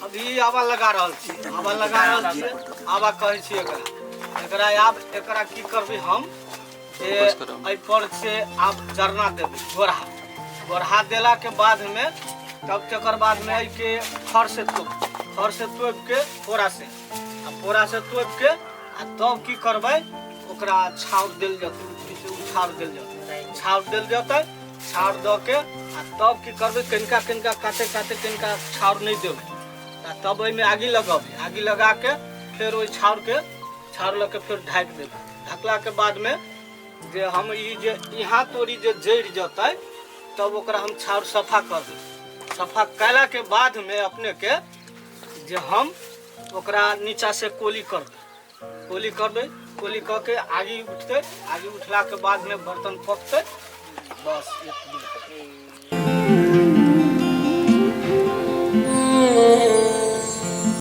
अभी आवा लगा रहल छी, आवा लगा रहल छियै, आवा कहै छी एकरा। एकरा आब एकरा की करबै हम जे एहि पर से आब जरना देबै, गोरहा। गोरहा देलाके बादमे तब तकर बादमे एहिके खर से तोप, खर से तोपि के पोरा से, आ पोरा से तोपि के आ तब की करबै, ओकरा छाउर देल जेतै, उछार देल जेतै, छाउर देल जेतै। छाउर दऽ के आ तब की करबै, कनिका कनिका काते काते कनिका छाउर नहि देबै, आ तब ओहिमे आगि लगेबै। आगि लगा के फेर ओहि छाउरके छाउर लऽ के फेर ढाकि देबै। ढकलाके बादमे जे हम ई जे यहाँ तोरी जे जरि जेतै, तब ओकरा हम छाउर सफा करबै। सफा कयलाके बादमे अपनेके जे हम ओकरा नीचा से कोली करबै, कोली करबै, कोली कऽ के आगि उठतै, आगि उठलाके बादमे बर्तन पकतै, बस एतबी।